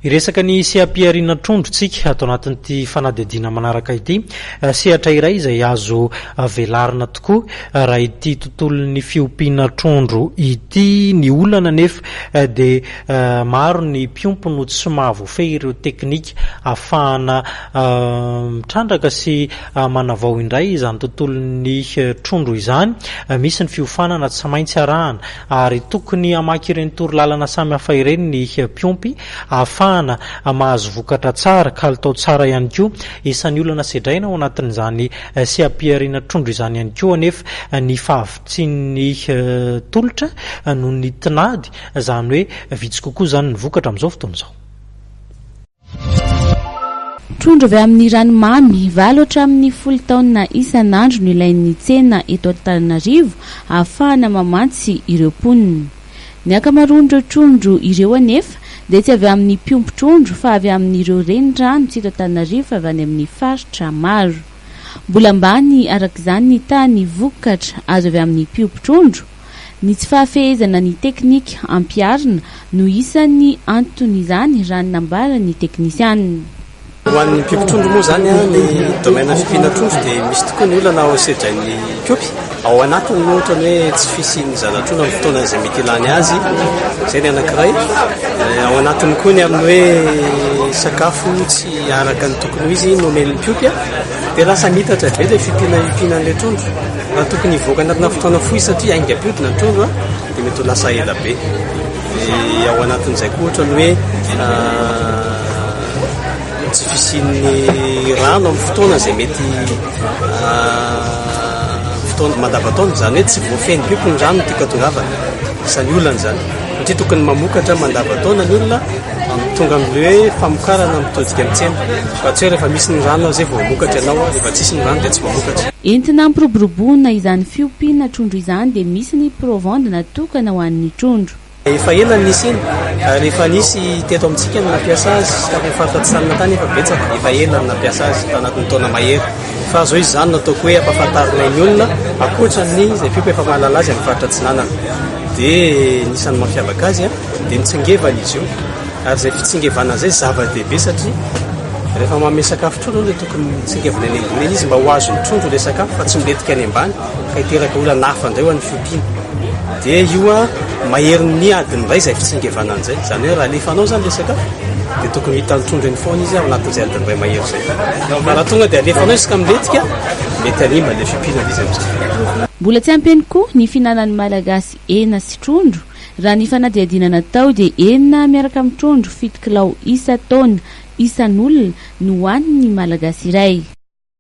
Hiresaka ny seha-pihariana trondro tsika ato anatin'ity fanadihadiana manaraka ity. Sehatra iray izay azo velarina tokoa raha ity tontolon'ny fiompiana trondro ity. Ny olana anefa dia maro ny mpiompy no tsy mahavoafehy ireo teknika ahafahana mitrandraka sy manavao indray izany tontolon'ny trondro izany. Misy ny fiofanana tsy maintsy arahana ary tokony hamaky ireny torolalana samihafa ireny ny mpiompy ahafahana mahazo vokatra tsara, kalitao tsara ihany koa. Isan'ny olana sedraina ao anatin'izany seha-pihariana trondro izany ihany koa anefa ny fahavitsian'ny tolotra noho ny tinady, izany hoe vitsy kokoa izany ny vokatra amin'izao fotoana izao. Trondro avy amin'ny ranomamy, valo hatramin'ny folo taonina isan'andro no ilain'ny tsena eto Antananarivo ahafahana mamatsy ireo mponina. Ny ankamaroan'ireo trondro ireo anefa dia tsy avy amin'ny mpiompy trondro fa avy amin'ireo renirano tsy eto Antananarivo fa avy any amin'ny faritra maro. Mbola ambany araka izany ny tahan'ny vokatra azo avy amin'ny mpiompy trondro. Ny tsy fahafehezana ny teknika ampiharina no isan'ny anton'izany raha ny nambaran'ny teknisianina. Ho an'ny mpiompy trondro moa izany, ny domaine fiompiana trondro dia misy tokoa ny olana ao sedrain'ny mpiompy. Ao anatiny moa ohatra ny hoe tsy fisian'ny zana-trondro amin'ny fotoana izay mety ilany azy, izay ny anankiray. Ao anatiny koa ny amin'ny hoe sakafo tsy araka ny tokony ho izy no omen'ny mpiompy dia lasa miitatra be ilay fiompiana hiompiana an'ilay trondro. Raha tokony hivoaka anatina fotoana fohy satria haingam-pihodina ny trondro dia mety ho lasa ela be. Dia ao anatin'izay koa ohatra ny hoe tsy fisian'ny rano amin'ny fotoana izay mety fotoana mandavantaona, izany hoe tsy voafehin'ny mpiompy ny rano no tiako hatongavana. Isan'ny olana izany satria tokony mamokatra mandavantaona ny olona tonga amin'ny hoe famokarana mitodika amin'ny tsena fa tsy hoe rehefa misy ny rano izay vao mamokatra ianao, rehefa tsisy ny rano dia tsy mamokatra. Entina hampiroboroboana izany fiompiana trondro izany dia misy ny provende natokana ho an'ny trondro. Efa ela no nisiany ary efa nisy teto amintsika ny nampiasa azy tany amin'ny faritra Atsinanana tany efa betsaka, efa ela no nampiasa azy tanatin'ny taona mahery. Fa zao izy izany no ataoko hoe ampahafantarinay ny olona ankoatra ny izay mpiompy efa mahalala azy amin'ny faritra Atsinanana. Dia ny isan'ny mampiavaka azy dia mitsingevana izy io ary izay fitsingevanana izay zava-dehibe satria rehefa manome sakafo trondro dia tokony mitsingevana eny ambony eny izy mba ho azon'ny trondro ilay sakafo fa tsy milentika any ambany ka hiteraka olana hafa indray ho an'ny fiompiana. Dia io maherin'ny adiny iray izay fitsingevanana izay, izany hoe raha alefanao izany ilay sakafo dia tokony hitan'ny trondro eny foana izy ao anatin'izay adiny iray mahery izay. Fa raha tonga dia alefanao izy ka milentika, mety hanimba ilay fiompiana ilay izy amin'izay. Mbola tsy ampy ihany koa ny fihinanan'ny Malagasy hena sy trondro. Raha ny fanadihadiana natao dia hena miaraka amin'ny trondro fito kilao isan-taona isan'olona no hohanin'ny Malagasy iray.